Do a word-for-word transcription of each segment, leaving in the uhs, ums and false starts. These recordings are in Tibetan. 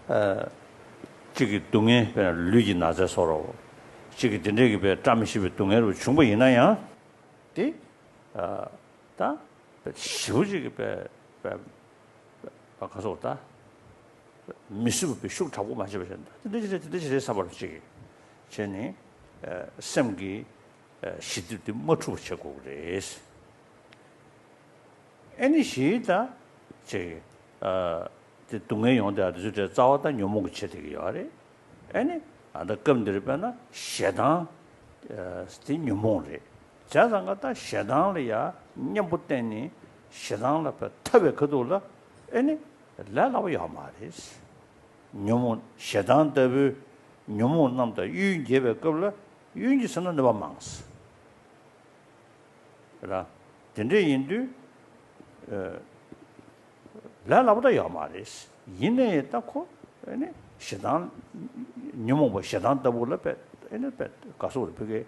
གཅིག་གི་སྡུག་བསྔལ་དཔེར་ན་ལུས་ཀྱི་ན་ཚ་སོགས་རོ། གཅིག་གི་དེ་འདྲས་ཀྱི་བའི་བཀྲ་མི་ཤིས་པའི་སྡུག་བསྔལ་རུ་བྱུང་པ་ཡིན་ན་ཡང་། དེ་ད་ཞེ་པོ་ཅིག་གི་བའི་བའི་བའི་ག་སོགས་ད་མི་བཟོད་པའི་ཤུགས་དྲག་པོ་མ་བྱས་པ་བྱས་ན། དེ་འདྲ་ཅིག་རེད། དེ་འདྲ་ཅིག་རེད་བསམ་པ་རུ་ཅིག་བྱས་ནས། སེམས་ཀྱི་ཞི་བདེ་དེ་མ་འཁྲུགས་པ་བྱེད་དགོས་ཀྱི་རེད། ཨེ་ནི་ཞི་ད་ཅེ། དེ་སྡུག་བསྔལ་ཡོང་དེ་དེ་ཚོ་དེ་རྩ་བ་ད་ཉོན་མོངས་ཀྱི་ཆེད་དེ་གི་ཡོད་རེད། ཨེ་ནི་ཨ་ད་སྐབས་འདིར་དཔེར་ན་ཞེ་སྡང་དེ་ཉོན་མོངས་རེད། བྱས་ཙང་ཀ་ད་ཞེ་སྡང་ལ་ཡ་གཉེན་པོ་བསྟེན་ནས་ཞེ་སྡང་ལ་བས་ཐར་བའི་ཁ་ཐུག་ལ་ཨེ་ནི་ལས་སླ་པོ་ཡོད་མ་རེད། ཉོན་མོངས་ཞེ་སྡང་ལྟ་བུའི་ཉོན་མོངས་རྣམས་དང་གཡུལ་འགྱེད་པའི་སྐབས་ལ་གཡུལ་འགྱེད་ཟེར་ན་ནུས་པ་མང་། ར། དེ་འདྲས་ཡིན་དུས། ལས་སླ་པོ་ད་ཡོད་མ་རེད། ཡིན་ནའི་ད་ཁོ་ཨེ་ནི་ཞེ་སྡང་། ཉོན་མོངས་པ་ཞེ་སྡང་ལྟ་བུ་ལ་བས་ཨེ་ནི་བས་ག་སོགས་རེད། ཕ་གི་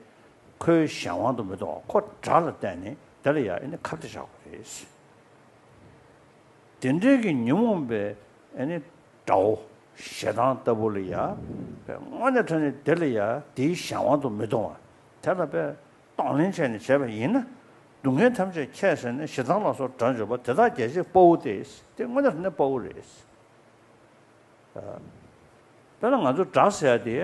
ཁོའི་གཞན་དབང་དུ་མི་གཏོང་བ་ཁོ་དགྲ་ལ་བརྟེན་ནས་དེ་ལ་ཡ་ཨེ་ནི་ཁ་གཏད་བཞག་དགོས་རེད། དེ་འདྲའི་གི་ཉོན་མོངས་པའི་ཨེ་ནི་དགྲ་བོ་ཞེ་སྡང་ལྟ་བུ་ལ་ཡ་བས་དངོས་གནས་དྲང་གནས་དེ་ལ་ཡ་དེའི་གཞན་དབང་དུ་མི་གཏོང་བ་དེ་ལ་བས། གདོང་ལེན་བྱས་ནས་བྱས་པ་ཡིན་ན། སྡུག་བསྔལ་ཐམས་ཅད་ཁྱད་བསད་ནས་ཞེ་སྡང་ལ་སོགས་དགྲར་འཇོམས་པ་དེ་དག་རྒྱལ་བྱེད་དཔའ་བོ་སྟེ། དེ་དངོས་གནས་དྲང་གནས་དཔའ་བོ་རེད། དཔེར་ན་ང་ཚོ་དགྲ་ཟེར་ཡ་དེ་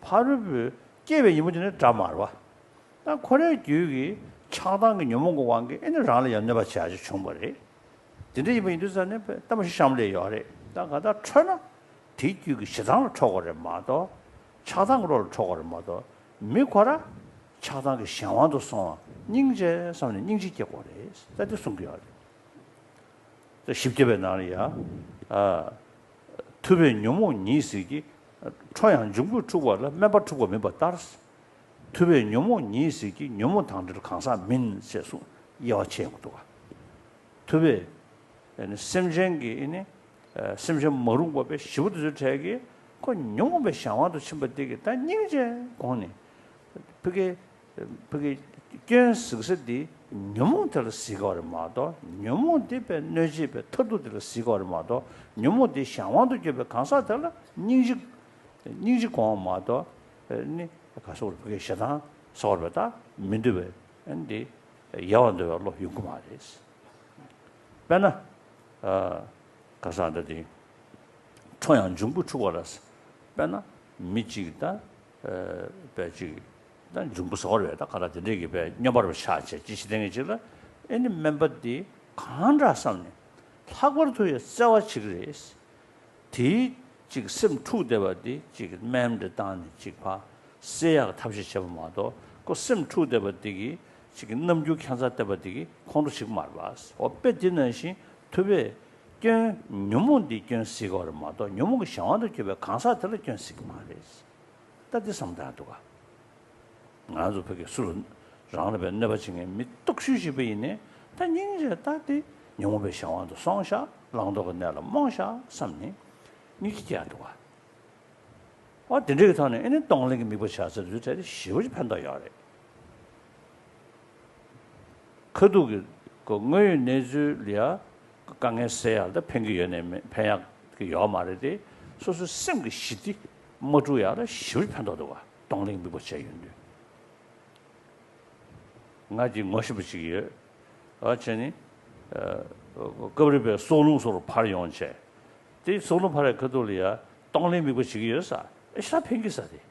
ཕ་རོལ་པོས་སྐྱེས་པའི་ཉིན་མོ་དེ་ནས་དགྲ་མ་རེད་པ། ད་ཁོ་རའི་རྒྱུད་ཀྱི་ཆགས་སྡང་གི་ཉོན་མོངས་ཀྱི་དབང་གིས་ཨེ་ནི་རང་ལ་ཡང་གནོད་པ་བྱེད་ཡ་ཅིག་བྱུང་བ་རེད། དེ་འདྲ་ཡིན་པ་ཡིན་དུས་ཙང་ནས་ལྟད་མོ་ཞིག་བཤམས་ལས་ཡོད་རེད། ད་ག་ད་ཁྲོས་ན་དེའི་རྒྱུད་ཀྱི་ཞེ་སྡང་ལ་ཁྲོ་དགོས་རེད་མ་གཏོགས། ཆགས་སྡང་གི་བློ་ལ་ཁྲོ་དགོས་རེད་མ་གཏོགས། མི་ཁོ་ར་ཆགས་སྡང་གི་གཞན་དབང་དུ་སོང་བ་སྙིང་རྗེ་བསམ་ནས་སྙིང་རྗེ་སྐྱེ་དགོས་རེད། ད་དེ་གསུང་གི་ཡོད་རེད། ད་བཞི་བརྒྱ་པའི་ནང་ལ་ཡ། ཨ། ཐུབ་པས་ཉོན་མོངས་ཉིད་ཟིལ་གྱིས། ཁྲོ་ཡང་འབྱུང་པོས་འཁྲུགས་པ་ལ། དམན་པ་འཁྲུགས་པ་མིན་པ་ལྟར། ཐུབ་པས་ཉོན་མོངས་ཉིད་ཟིལ་གྱིས། ཉོན་མོངས་དང་བྲལ་གང་ཟག་མིན། ཞེས་གསུངས་དབྱེ་བ་ཕྱེ་ཡོང་གི་འདུག་ག་ཐུབ་པས་ཨ་ནི་སེམས་ཅན་གྱི་ཨ་ནི་སེམས་ཅན་མ་རུངས་པ་པའི་ཞེ་པོ་དེ་ཚོའི་གྲས་ཀྱིས་ཁོ་ཉོན་མོངས་པའི་གཞན་དབང་དུ་ཕྱིན་པ་དེ་གིས་ད་སྙིང་རྗེ་དགོངས་ནས་ཕ་གི་ཕ་གི་སྐྱོན་གཟིགས་ས་དེ་ཉོན་མོངས་དེ་ལ་གཟིགས་དགོས་རེད་མ་གཏོགས། ཉོན་མོངས་དེ་པའི་གནོད་བྱེད་པའི་མཐར་ཐུག་དེ་ལ་གཟིགས་དགོས་རེད་མ་གཏོགས། ཉོན་མོངས་དེ་གཞན་དབང་དུ་གྱུར་པའི་གང་ཟག་དེ་ལ་སྙིང་རྗེ་སྙིང་རྗེ་དགོངས་པ་མ་གཏོགས། ཨ་ནི་ག་སོགས་ཕ་གི་ཞེ་སྡང་སོགས་པའི་ད་མི་འདོད་པའི་ཨ་ནི་དེ་ཡལ་བར་འདོད་པའི་བློ་ཡོང་གི་མ་རེད། དཔེར་ན། ཨ། ག་ས་འདྲ་དེ། ཁྲོ་ཡང་འབྱུང་པོས་འཁྲུགས་པ་ལ། དཔེར་ན་མི་གཅིག་ད། ཨ། དཔེ་གཅིག་ད་འབྱུང་པོ་ཟེར་བ་རེད། ད་ག་ལ་དེ་འདྲས་ཀྱི་དཔེ་སྨྱོན་པ་རུ་ཆགས་བྱས་ཅི་ཞིག་བསྟན་གྱི་ཅིག་ལ། ཨེ་ནི་དམན་པ་དེ་གང་འདྲ་བསམ་ནས་ལྷག་པར་དུ་ཡང་བརྩེ་བ་བྱེད་ཀྱི་རེད། དེའི་ཅིག་སེམས་འཁྲུགས་བསྡད་པ་དེ་ཅིག་སྨན་འདྲ་བཏང་ནས་ཅིག་ཕར་སེལ་ཡག་ཐབས་ཤེས་བྱེད་པ་མ་གཏོགས། ཁོ་སེམས་འཁྲུགས་བསྡད་པ་དེ་གིས་ཅིག་གི་རྣམ་འགྱུར་ཁྱད་མཚར་བསྟན་པ་དེ་གིས་ཁོང་ཁྲོ་ཞིག་མ་རེད་པ། འོ་དཔེ་དེ་ནང་བཞིན་ཐུབ་པས་སྐྱོན་ཉོན་མོངས་འདིའི་སྐྱོན་གཟིགས་དགོས་རེད་མ་གཏོགས། ཉོན་མོངས་ཀྱི་གཞན་དབང་དུ་གྱུར་པའི་གང་ཟག་དེ་ལ་སྐྱོན་གཟིགས་ཀྱི་མ་རེད། ད་འདི་བསམ་བཏང་འདུག་ག་ང་ཚོ་བོད་ཀྱི་སུ་ལ་རང་ལ་བའི་གནོད་པ་བྱེད་མཁན་མི་སྟོབས་ཤུགས་ཆེ་པོ་ཡིན་ནའི་ད་སྙིང་རྗེ་ད་དེ་ཉོན་མོངས་པའི་གཞན་དབང་དུ་སོང་ཤག་བླང་དོར་གྱི་གནས་ལ་རྨོངས་ཤག་བསམ་ནས་སྙིང་རྗེ་སྐྱེ་ཡག་འདུག་ག་འོ་དེ་འདྲའི་གི་ཐོག་ནས་ཨེ་ནི་གདོང་ལེན་གྱི་དམིགས་པ་བྱ་ཟེར་དུས་ཚོད་དེ་ཞེ་པོ་ཅིག་ཕན་ཐོགས་ཡོད་རེད། ཁ་ཐུག་གི་ཁོ་དངོས་ཡོད་གནས་ཚུལ་ལ་ཡ་དཀའ་ངལ་སེལ་ཡག་ལ་ཕན་གྱི་ཡོད་ནའི་མེད། ཕན་ཡག་གི་ཡོད་མ་རེད་དེ། སོ་སོའི་སེམས་ཀྱི་ཞི་བདེ་མ་འཁྲུག་ཡག་ལ་ཞེ་པོ་ཅིག་ཕན་ཐོགས་འདུག་ག་གདོང་ལེན་གྱི་དམིགས་པ་བྱས་ཡོང་དུས། ང་གཅིག་ངོ་ཤེས་པ་ཅིག་ཡོད། ཨ་བྱས་ནི། ཨ། སྐབས་རེ་བའི་སྲོག་རླུང་སོགས་ལ་ཕར་ཡོང་བྱས། དེ་སྲོག་རླུང་ཕར་ཡ་ཁ་ཐུག་ལ་ཡ་གདོང་ལེན་དམིགས་པ་བྱེད་ཀྱི་ཡོད་ས། ཨེ་ཤ་ཕན་གྱི་ས་དེ།